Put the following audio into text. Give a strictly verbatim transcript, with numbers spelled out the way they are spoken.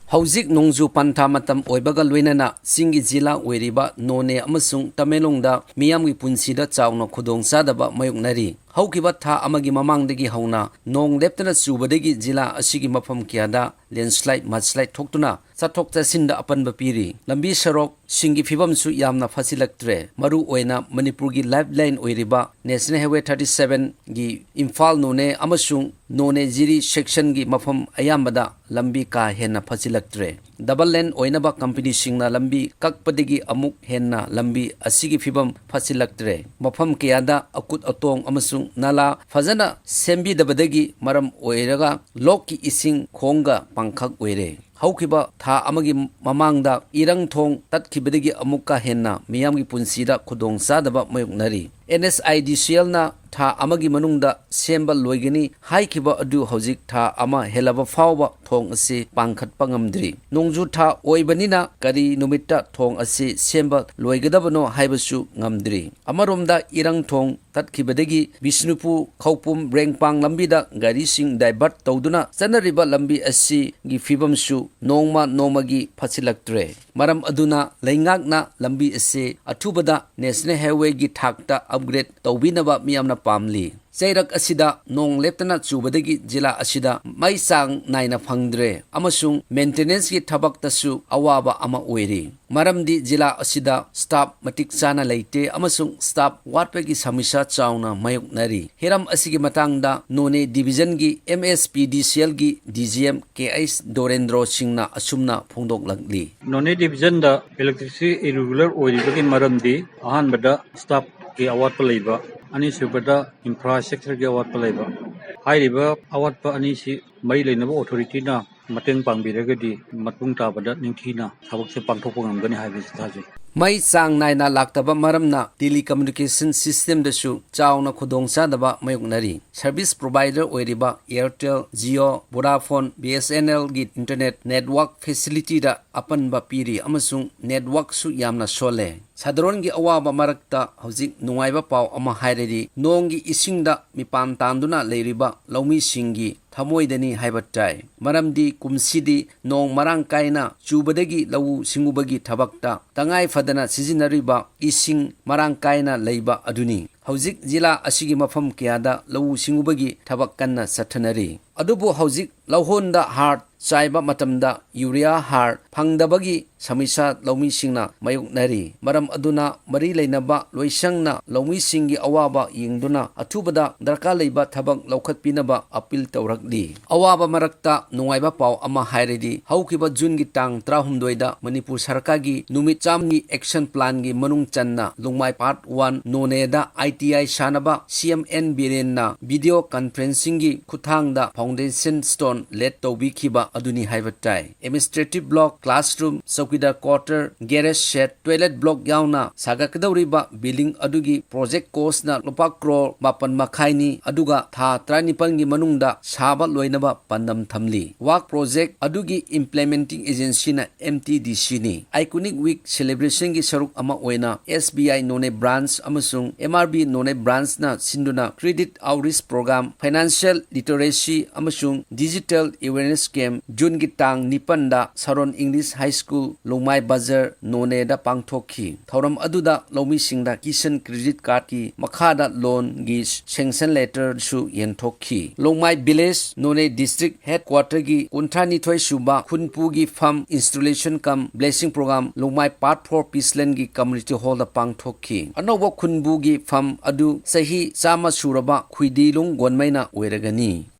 ꯍꯧꯖꯤꯛ ꯅꯣꯡꯖꯨ ꯄꯟꯊꯥ ꯃꯇꯝ ꯑꯣꯏꯕꯒ ꯂꯣꯏꯅꯅ ꯆꯤꯡꯒꯤ ꯖꯤꯂꯥ ꯑꯣꯏꯔꯤꯕ ꯅꯣꯅꯦ ꯑꯃꯁꯨꯡ ꯇꯃꯦꯡꯂꯣꯡꯗ ꯃꯤꯌꯥꯝꯒꯤ ꯄꯨꯟꯁꯤꯗ ꯆꯥꯎꯅ ꯈꯨꯗꯣꯡꯆꯥꯗꯕ ꯃꯥꯌꯣꯛꯅꯔꯤ꯫ ꯍꯧꯈꯤꯕ ꯊꯥ ꯑꯃꯒꯤ ꯃꯃꯥꯡꯗꯒꯤ ꯍꯧꯅ ꯅꯣꯡ ꯂꯦꯞꯇꯅ ꯆꯨꯕꯗꯒꯤ ꯖꯤꯂꯥ ꯑꯁꯤꯒꯤ ꯃꯐꯝ ꯀꯌꯥꯗ ꯂꯦꯟꯁ꯭ꯂꯥꯏꯗ, ꯃꯗꯁ꯭ꯂꯥꯏꯗ ꯊꯣꯛꯇꯨꯅ ꯆꯠꯊꯣꯛ ꯆꯠꯁꯤꯟꯗ ꯑꯄꯟꯕ ꯄꯤꯔꯤ꯫ ꯂꯝꯕꯤ ꯁꯣꯔꯣꯛꯁꯤꯡꯒꯤ ꯐꯤꯕꯝꯁꯨ ꯌꯥꯝꯅ ꯐꯠꯁꯤꯜꯂꯛꯇ꯭ꯔꯦ꯫ ꯃꯔꯨ ꯑꯣꯏꯅ ꯃꯅꯤꯄꯨꯔꯒꯤ ꯂꯥꯏꯐ ꯂꯥꯏꯟ ꯑꯣꯏꯔꯤꯕ ꯅꯦꯁꯅꯦꯜ ꯍꯥꯏꯋꯦ ꯊꯥꯔꯇꯤ ꯁꯚꯦꯟꯒꯤ ꯏꯝꯐꯥꯜ ꯅꯣꯅꯦ ꯑꯃꯁꯨꯡ ꯅꯣꯅꯦ ꯖꯤꯔꯤ ꯁꯦꯛꯁꯟꯒꯤ ꯃꯐꯝ ꯑꯌꯥꯝꯕꯗ ꯂꯝꯕꯤ ꯀꯥ ꯍꯦꯟꯅ ꯐꯠꯁꯤꯜꯂꯛꯇ꯭ꯔꯦ꯫ ꯗꯕꯜ ꯂꯦꯟ ꯑꯣꯏꯅꯕ ꯀꯝꯄꯅꯤꯁꯤꯡꯅ ꯂꯝꯕꯤ ꯀꯛꯄꯗꯒꯤ ꯑꯃꯨꯛ ꯍꯦꯟꯅ ꯂꯝꯕꯤ ꯑꯁꯤꯒꯤ ꯐꯤꯕꯝ ꯐꯠꯁꯤꯜꯂꯛꯇ꯭ꯔꯦ꯫ ꯃꯐꯝ ꯀꯌꯥꯗ ꯑꯀꯨꯠ ꯑꯇꯣꯡ ꯑꯃꯁꯨꯡ ꯅꯂꯥ ꯐꯖꯅ ꯁꯦꯝꯕꯤꯗꯕꯗꯒꯤ ꯃꯔꯝ ꯑꯣꯏꯔꯒ ꯂꯣꯛꯀꯤ ꯏꯁꯤꯡ ꯈꯣꯡꯒ ꯄꯥꯡꯈꯛ ꯑꯣꯏꯔꯦ꯫ ꯍꯧꯈꯤꯕ ꯊꯥ ꯑꯃꯒꯤ ꯃꯃꯥꯡꯗ ꯏꯔꯪ ꯊꯣꯡ ꯇꯠꯈꯤꯕꯗꯒꯤ ꯑꯃꯨꯛꯀ ꯍꯦꯟꯅ ꯃꯤꯌꯥꯝꯒꯤ ꯄꯨꯟꯁꯤꯗ ꯈꯨꯗꯣꯡꯆꯥꯗꯕ ꯃꯥꯌꯣꯛꯅꯔꯤ꯫ ꯑꯦꯟ ꯑꯦꯁ ꯑꯥꯏ ꯗꯤ ꯁꯤ ꯑꯦꯜꯅ ꯊꯥ ꯑꯃꯒꯤ ꯃꯅꯨꯡꯗ ꯁꯦꯝꯕ ꯂꯣꯏꯒꯅꯤ ꯍꯥꯏꯈꯤꯕ ꯑꯗꯨ ꯍꯧꯖꯤꯛ ꯊꯥ ꯑꯃ ꯍꯦꯜꯂꯕ ꯐꯥꯎꯕ ꯊꯣꯡ ꯑꯁꯤ ꯄꯥꯡꯈꯠꯄ ꯉꯝꯗ꯭ꯔꯤ꯫ ꯅꯣꯡꯖꯨ ꯊꯥ ꯑꯣꯏꯕꯅꯤꯅ ꯀꯔꯤ ꯅꯨꯃꯤꯠꯇ ꯊꯣꯡ ꯑꯁꯤ ꯁꯦꯝꯕ ꯂꯣꯏꯒꯗꯕꯅꯣ ꯍꯥꯏꯕꯁꯨ ꯉꯝꯗ꯭ꯔꯤ꯫ ꯑꯃꯔꯣꯝꯗ ꯏꯔꯪ ꯊꯣꯡ ꯇꯠꯈꯤꯕꯗꯒꯤ ꯕꯤꯁꯅꯨꯄꯨꯔ, ꯈꯧꯄꯨꯝ, ꯔꯦꯡꯄꯥꯡ ꯂꯝꯕꯤꯗ ꯒꯥꯔꯤꯁꯤꯡ ꯗꯥꯏꯚꯔꯠ ꯇꯧꯗꯨꯅ ꯆꯠꯅꯔꯤꯕ ꯂꯝꯕꯤ ꯑꯁꯤꯒꯤ ꯐꯤꯕꯝꯁꯨ ꯅꯣꯡꯃ ꯅꯣꯡꯃꯒꯤ ꯐꯠꯁꯤꯜꯂꯛꯇ꯭ꯔꯦ꯫ ꯃꯔꯝ ꯑꯗꯨꯅ ꯂꯩꯉꯥꯛꯅ ꯂꯝꯕꯤ ꯑꯁꯤ ꯑꯊꯨꯕꯗ ꯅꯦꯁꯅꯦꯜ ꯍꯥꯏꯋꯦꯒꯤ ꯊꯥꯛꯇ ꯑꯞꯒ꯭ꯔꯦꯗ ꯇꯧꯕꯤꯅꯕ ꯃꯤꯌꯥꯝꯅ ꯄꯥꯝꯂꯤ꯫ ꯆꯩꯔꯛ ꯑꯁꯤꯗ ꯅꯣꯡ ꯂꯦꯞꯇꯅ ꯆꯨꯕꯗꯒꯤ ꯖꯤꯂꯥ ꯑꯁꯤꯗ ꯃꯩ ꯆꯥꯡ ꯅꯥꯏꯅ ꯐꯪꯗ꯭ꯔꯦ ꯑꯃꯁꯨꯡ ꯃꯦꯟꯇꯦꯅꯦꯟꯁꯀꯤ ꯊꯕꯛꯇꯁꯨ ꯑꯋꯥꯕ ꯑꯃ ꯑꯣꯏꯔꯤ꯫ ꯃꯔꯝꯗꯤ ꯖꯤꯂꯥ ꯑꯁꯤꯗ ꯁ꯭ꯇꯥꯐ ꯃꯇꯤꯛ ꯆꯥꯅ ꯂꯩꯇꯦ ꯑꯃꯁꯨꯡ ꯁ꯭ꯇꯥꯐ ꯋꯥꯠꯄꯒꯤ ꯁꯃꯁ꯭ꯌꯥ ꯆꯥꯎꯅ ꯃꯥꯌꯣꯛꯅꯔꯤ꯫ ꯍꯤꯔꯝ ꯑꯁꯤꯒꯤ ꯃꯇꯥꯡꯗ ꯅꯣꯅꯦ ꯗꯤꯕꯤꯖꯟꯒꯤ ꯑꯦꯝ ꯑꯦꯁ ꯄꯤ ꯗꯤ ꯁꯤ ꯑꯦꯜꯒꯤ ꯗꯤ ꯖꯤ ꯑꯦꯝ ꯀꯦ ꯑꯩꯆ ꯗꯣꯔꯦꯟꯗ꯭ꯔꯣ ꯁꯤꯡꯅ ꯑꯁꯨꯝꯅ ꯐꯣꯡꯗꯣꯛꯂꯛꯂꯤ꯫ ꯅꯣꯅꯦ ꯗꯤꯕꯤꯖꯟꯗ ꯏꯂꯦꯛꯇ꯭ꯔꯤꯁꯤꯇꯤ ꯏꯔꯤꯒꯨꯂꯔ ꯑꯣꯏꯔꯤꯕꯒꯤ ꯃꯔꯝꯗꯤ ꯑꯍꯥꯟꯕꯗ ꯁ꯭ꯇꯥꯐꯀꯤ ꯑꯋꯥꯠꯄ ꯂꯩꯕ, ꯑꯅꯤꯁꯨꯕꯗ ꯏꯟꯐ꯭ꯔꯥꯁ꯭ꯇ꯭ꯔꯛꯆꯔꯒꯤ ꯑꯋꯥꯠꯄ ꯂꯩꯕ꯫ ꯍꯥꯏꯔꯤꯕ ꯑꯋꯥꯠꯄ ꯑꯅꯤꯁꯤ ꯃꯔꯤ ꯂꯩꯅꯕ ꯑꯣꯊꯣꯔꯤꯇꯤꯅ ꯃꯇꯦꯡ ꯄꯥꯡꯕꯤꯔꯒꯗꯤ ꯃꯇꯨꯡ ꯇꯥꯕꯗ ꯅꯤꯡꯊꯤꯅ ꯊꯕꯛꯁꯦ ꯄꯥꯡꯊꯣꯛꯄ ꯉꯝꯒꯅꯤ ꯍꯥꯏꯕꯁꯤ ꯊꯥꯖꯩ꯫ ꯃꯩ ꯆꯥꯡ ꯅꯥꯏꯅ ꯂꯥꯛꯇꯕ ꯃꯔꯝꯅ ꯇꯦꯂꯤꯀꯝꯃ꯭ꯌꯨꯅꯤꯀꯦꯁꯟ ꯁꯤꯁꯇꯦꯝꯗꯁꯨ ꯆꯥꯎꯅ ꯈꯨꯗꯣꯡꯆꯥꯗꯕ ꯃꯥꯌꯣꯛꯅꯔꯤ꯫ ꯁꯔꯚꯤꯁ ꯄ꯭ꯔꯣꯚꯥꯏꯗꯔ ꯑꯣꯏꯔꯤꯕ Airtel, Jio, Vodafone, B S N ꯑꯦꯜꯒꯤ ꯏꯟꯇꯔꯅꯦꯠ ꯅꯦꯠꯋꯥꯔꯛ ꯐꯦꯁꯤꯂꯤꯇꯤꯗ ꯑꯄꯟꯕ ꯄꯤꯔꯤ ꯑꯃꯁꯨꯡ ꯅꯦꯠꯋꯥꯔꯛꯁꯨ ꯌꯥꯝꯅ ꯁꯣꯜꯂꯦ꯫ ꯁꯥꯗꯥꯔꯣꯟꯒꯤ ꯑꯋꯥꯕ ꯃꯔꯛꯇ ꯍꯧꯖꯤꯛ ꯅꯨꯡꯉꯥꯏꯕ ꯄꯥꯎ ꯑꯃ ꯍꯥꯏꯔꯗꯤ, ꯅꯣꯡꯒꯤ ꯏꯁꯤꯡꯗ ꯃꯤꯄꯥꯟ ꯇꯥꯟꯗꯨꯅ ꯂꯩꯔꯤꯕ ꯂꯧꯃꯤꯁꯤꯡꯒꯤ ꯊꯃꯣꯏꯗꯅꯤ ꯍꯥꯏꯕ ꯇꯥꯏ꯫ ꯃꯔꯝꯗꯤ ꯀꯨꯝꯁꯤꯗꯤ ꯅꯣꯡ ꯃꯔꯥꯡ ꯀꯥꯏꯅ ꯆꯨꯕꯗꯒꯤ ꯂꯧꯎ ꯁꯤꯡꯎꯕꯒꯤ ꯊꯕꯛꯇ ꯇꯉꯥꯏ ꯐꯗꯅ ꯁꯤꯖꯤꯟꯅꯔꯤꯕ ꯏꯁꯤꯡ ꯃꯔꯥꯡ ꯀꯥꯏꯅ ꯂꯩꯕ ꯑꯗꯨꯅꯤ꯫ ꯍꯧꯖꯤꯛ ꯖꯤꯂꯥ ꯑꯁꯤꯒꯤ ꯃꯐꯝ ꯀꯌꯥꯗ ꯂꯧꯎ ꯁꯤꯡꯎꯕꯒꯤ ꯊꯕꯛ ꯀꯟꯅ ꯆꯠꯊꯅꯔꯤ꯫ ꯑꯗꯨꯕꯨ ꯍꯧꯖꯤꯛ ꯂꯧꯍꯣꯟꯗ ꯍꯥꯔ ꯆꯥꯏꯕ ꯃꯇꯝꯗ ꯌꯨꯔꯤꯌꯥ ꯍꯥꯔ ꯐꯪꯗꯕꯒꯤ ꯁꯃꯁ꯭ꯌꯥ ꯂꯧꯃꯤꯁꯤꯡꯅ ꯃꯥꯌꯣꯛꯅꯔꯤ꯫ ꯃꯔꯝ ꯑꯗꯨꯅ ꯃꯔꯤ ꯂꯩꯅꯕ ꯂꯣꯏꯁꯪꯅ ꯂꯧꯃꯤꯁꯤꯡꯒꯤ ꯑꯋꯥꯕ ꯌꯦꯡꯗꯨꯅ ꯑꯊꯨꯕꯗ ꯗꯔꯀꯥꯔ ꯂꯩꯕ ꯊꯕꯛ ꯂꯧꯈꯠꯄꯤꯅꯕ ꯑꯄꯤꯜ ꯇꯧꯔꯛꯂꯤ꯫ ꯑꯋꯥꯕ ꯃꯔꯛꯇ ꯅꯨꯡꯉꯥꯏꯕ ꯄꯥꯎ ꯑꯃ ꯍꯥꯏꯔꯗꯤ, ꯍꯧꯈꯤꯕ ꯖꯨꯟꯒꯤ ꯇꯥꯡ ꯇꯔꯥꯍꯨꯝꯗꯣꯏꯗ ꯃꯅꯤꯄꯨꯔ ꯁꯔꯀꯥꯔꯒꯤ ꯅꯨꯃꯤꯠ ꯆꯥꯝꯃꯒꯤ action planꯒꯤ ꯃꯅꯨꯡ ꯆꯟꯅ ꯂꯨꯡꯃꯥꯏ part one ꯅꯣꯅꯦꯗ ITI ꯁꯥꯅꯕ CM N ꯕꯤꯔꯦꯟꯅ video conferencingꯒꯤ ꯈꯨꯠꯊꯥꯡꯗ foundation stone laid ꯇꯧꯕꯤꯈꯤꯕ ꯑꯗꯨꯅꯤ ꯍꯥꯏꯕ ꯇꯥꯏ꯫ Administrative block, classroom, chowkidar quarter, garage shed, toilet block ꯌꯥꯎꯅ ꯁꯥꯒꯠꯀꯗꯧꯔꯤꯕ building ꯑꯗꯨꯒꯤ project costꯅ ꯂꯨꯄꯥ ꯀ꯭ꯔꯣꯔ ꯃꯥꯄꯟ ꯃꯈꯥꯏꯅꯤ, ꯑꯗꯨꯒ ꯊꯥ ꯇꯔꯥꯅꯤꯄꯥꯟꯒꯤ ꯃꯅꯨꯡꯗ ꯁꯥꯕ ꯂꯣꯏꯅꯕ ꯄꯥꯟꯗꯝ ꯊꯝꯂꯤ꯫ ꯋꯥꯛ project ꯑꯗꯨꯒꯤ implementing agencyꯅ MTDCꯅꯤ꯫ Iconic Week celebrationꯒꯤ ꯁꯔꯨꯛ ꯑꯃ ꯑꯣꯏꯅ SBI None branch ꯑꯃꯁꯨꯡ MRB None branchꯅ ꯁꯤꯟꯗꯨꯅ credit outreach program, financial literacy ꯑꯃꯁꯨꯡ digital awareness camp ꯖꯨꯟꯒꯤ ꯇꯥꯡ ꯅꯤꯄꯥꯟꯗ ꯁꯥꯔꯣꯟ English High School, ꯂꯣꯡꯃꯥꯏ ꯕꯖꯥꯔ, ꯅꯣꯅꯦꯗ ꯄꯥꯡꯊꯣꯛꯈꯤ꯫ ꯊꯧꯔꯝ ꯑꯗꯨꯗ ꯂꯧꯃꯤꯁꯤꯡꯗ ꯀꯤꯁꯟ credit cardꯀꯤ ꯃꯈꯥꯗ loanꯒꯤ sanction letterꯁꯨ ꯌꯦꯟꯊꯣꯛꯈꯤ꯫ ꯂꯣꯡꯃꯥꯏ village, ꯅꯣꯅꯦ district headquarterꯒꯤ ꯀꯨꯟꯊ꯭ꯔꯥꯅꯤꯊꯣꯏ ꯁꯨꯕ ꯈꯨꯟꯄꯨꯒꯤ farm installation cum blessing program ꯂꯣꯡꯃꯥꯏ part four Peacelandꯒꯤ community hallꯗ ꯄꯥꯡꯊꯣꯛꯈꯤ꯫ ꯑꯅꯧꯕ ꯈꯨꯟꯕꯨꯒꯤ farm ꯑꯗꯨ ꯆꯍꯤ ꯆꯥꯝꯃ ꯁꯨꯔꯕ ꯈꯨꯏꯗꯤꯂꯨꯡ ꯒꯣꯟꯃꯩꯅ ꯑꯣꯏꯔꯒꯅꯤ꯫